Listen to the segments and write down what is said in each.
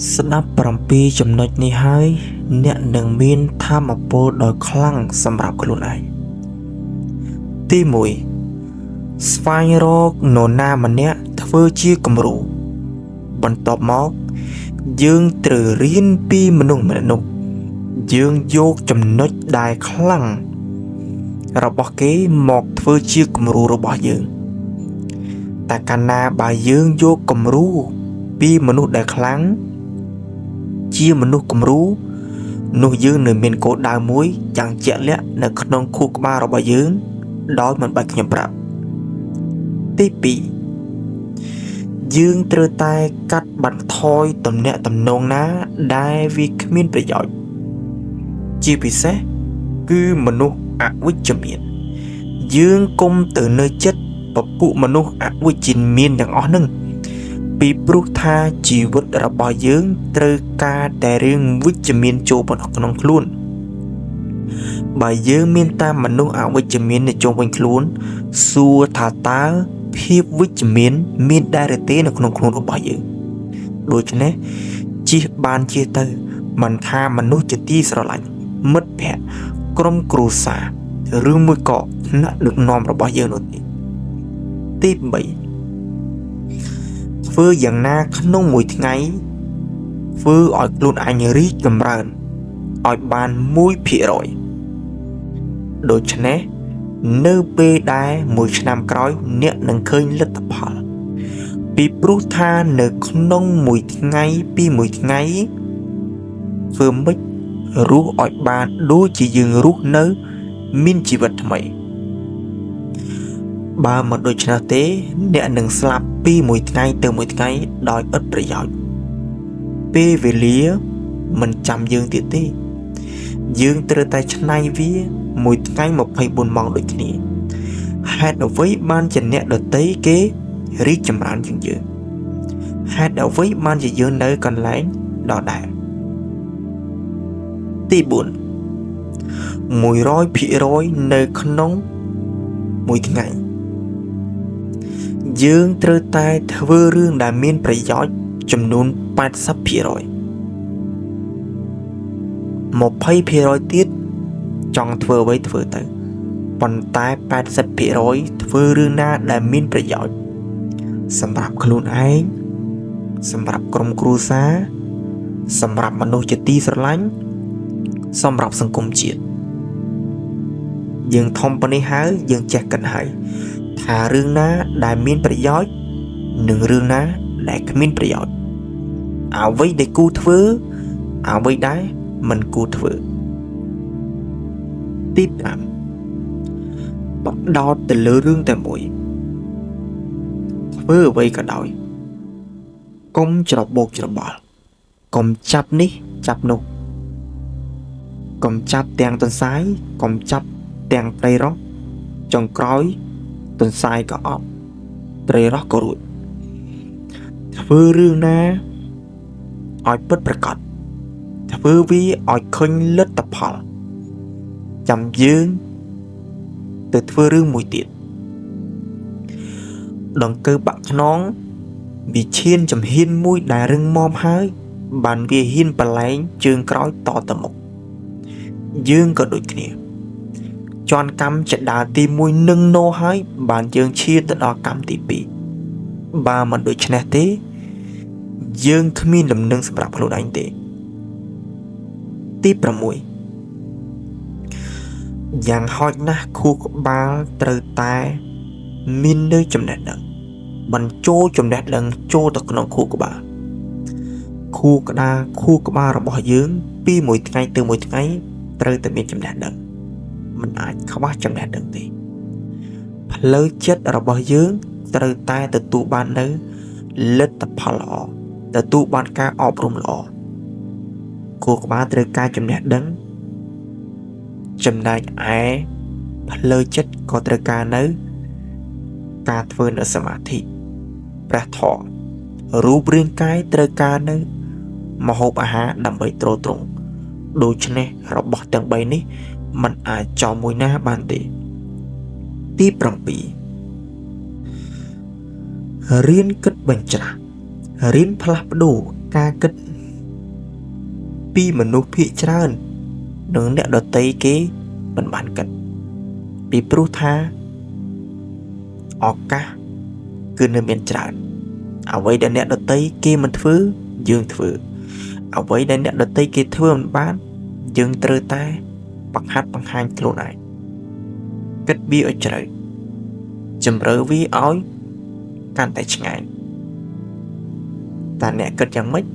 ស្ដាប់7ចំណុចនេះហើយអ្នកនឹងមានធម៌ពលដ៏ខ្លាំងសម្រាប់ខ្លួនឯងទី1ស្វែងរកនរណាម្នាក់ធ្វើជាគំរូបន្ទាប់មកយើងត្រូវរៀនពីមនុស្សម្នាក់នោះយើងយកចំណុចដែលខ្លាំងរបស់គេមកធ្វើជាគំរូរបស់យើងតែកាលណាបើយើងយកគំរូពីមនុស្សដែលខ្លាំងជាមនុស្សគំរូនោះយើងនឹងមានគោលដៅមួយយ៉ាងជាក់លាក់នៅក្នុងខួរក្បាលរបស់យើងដោយមិនបាច់ខ្ញុំប្រាប់ទី2យើងត្រូវតែកាត់បន្ថយទំនាក់ទំនងណាដែលវាគ្មានប្រយោជន៍ជាពិសេសគឺមនុស្សអវិជ្ជមានយើងគុំទៅនៅចិត្តពពួកមនុស្សអវិជ្ជមានទាំងអស់នឹងពីព្រោះថាជីវិតរបស់យើងត្រូវការតែរឿងវិជ្ជមានចូលមកក្នុងខ្លួនបើយើងមានតាមមនុស្សអវិជ្ជមាននៅជុំវិញខ្លួនសួរថាតើភាពវិជ្ជមានមានដែរឬទេនៅក្នុងខ្លួនរបស់យើងដូច្នេះជិះបានជិះទៅមិនថាមនុស្សជាទីស្រឡាញ់មិត្តភក្តិក្រុមគ្រួសារឬមួយក៏ថ្នាក់ដឹកនាំរបស់យើងនោះទេទី3ធ្វើយ៉ាងណាក្នុងមួយថ្ងៃធ្វើឲ្យខ្លួនឯងរីកចម្រើនឲ្យបាន1%ដូច្នេះនៅពេលដែលមួយឆ្នាំក្រោយអ្នកនឹងឃើញលទ្ធផលពីព្រោះថានៅក្នុងមួយថ្ងៃពីមួយថ្ងៃធ្វើម៉េចរស់ឲ្យបានដូចជាយើងរស់នៅមានជីវិតថ្មីបើមិនដូច្នេះទេអ្នកនឹងស្លាប់ពីមួយថ្ងៃទៅមួយថ្ងៃដោយឥតប្រយោជន៍ពេលវេលាមិនចាំយើងទៀតទេយើងត្រូវតែច្នៃវាមួយថ្ងៃ24ម៉ោងដូចគ្នាហេតុអ្វីបានជាអ្នកដទៃគេរីកចម្រើនជាងយើងហេតុអ្វីបានជាយើងនៅកន្លែងដដែលទី4 100%នៅក្នុងមួយថ្ងៃយើងត្រូវតែធ្វើរឿងដែលមានប្រយោជន៍ចំនួន80% 20%ទៀតចង់ធ្វើអ្វីធ្វើទៅប៉ុន្តែ80%ធ្វើរឿងណាដែលមានប្រយោជន៍សម្រាប់ខ្លួនឯងសម្រាប់ក្រុមគ្រួសារសម្រាប់មនុស្សជាទីស្រឡាញ់សម្រាប់សង្គមជាតិយើងធំប៉ុណ្នេះហើយយើងចេះគិតហើយថារឿងណាដែលមានប្រយោជន៍និងរឿងណាដែលគ្មានប្រយោជន៍អ្វីដែលគួរធ្វើអ្វីដែលមិនគួរធ្វើទី5បដោតទៅលើរឿងតែមួយធ្វើអ្វីក៏ដោយកុំច្របូកច្របល់កុំចាប់នេះចាប់នោះកុំចាប់ទាំងទន្សាយកុំចាប់ទាំងត្រីរ៉ស់ចុងក្រោយទន្សាយក៏អត់ត្រីរ៉ស់ក៏រួចធ្វើរឿងណាឲ្យពិតប្រាកដធ្វើវាឲ្យឃើញលទ្ធផលចាំយើងទៅធ្វើរឿងមួយទៀតដង្កូវបាក់ខ្នងវាឈានចំហៀនមួយដែលរឹងមាំហើយបានវាហ៊ានប្រឡែងជើងក្រោយតទៅមុខយើងក៏ដូចគ្នាជន់កម្មចដាលទី1នឹងណូហើយបានយើងឈានទៅដល់កម្មទី2បើមិនដូច្នេះទេយើងគ្មានលំនឹងសម្រាប់ខ្លួនឯងទេទី6យ៉ាងហោចណាស់ខួរក្បាលត្រូវតែមាននៅចំណេះដឹងបញ្ចូលចំណេះដឹងចូលទៅក្នុងខួរក្បាលខួរក្បាលរបស់យើងពីមួយថ្ងៃទៅមួយថ្ងៃត្រូវតែមានចំណេះដឹងមិនអាចខ្វះចំណេះដឹងទេផ្លូវចិត្តរបស់យើងត្រូវតែទទួលបាននៅលទ្ធផលល្អទទួលបានការអប់រំល្អខួរក្បាលត្រូវការចំណេះដឹងចំណែកឯផ្លូវចិត្តក៏ត្រូវការនៅការធ្វើនៅសមាធិព្រះធម៌រូបរាងកាយត្រូវការនៅម្ហូបអាហារដើម្បីទ្រទ្រង់ដូច្នេះរបស់ទាំង3នេះมันអាចចោលមួយណាបានទេទី7រៀនគិតបញ្ច្រាស់រៀនផ្លាស់ប្ដូរការគិត ពីមនុស្សភាគច្រើន និងអ្នកដទៃគេមិនបានគិតពីព្រោះថាឱកាសគឺនៅមានច្រើនអ្វីដែលអ្នកដទៃគេមិនធ្វើយើងធ្វើអ្វីដែលអ្នកដទៃគេធ្វើមិនបានយើងត្រូវតែបង្ហាត់បង្ហាញខ្លួនឯងគិតវាឲ្យជ្រៅជំរឿវាឲ្យកាន់តែឆ្ងាញ់តើអ្នកគិតយ៉ាងម៉េច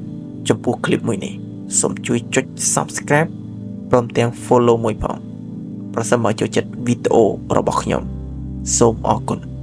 ចំពោះคลิปមួយនេះសូមជួយចុច Subscribe ព្រមទាំង Follow មួយផងប្រសិនបើចូលចិត្តវីដេអូរបស់ខ្ញុំសូមអរគុណ។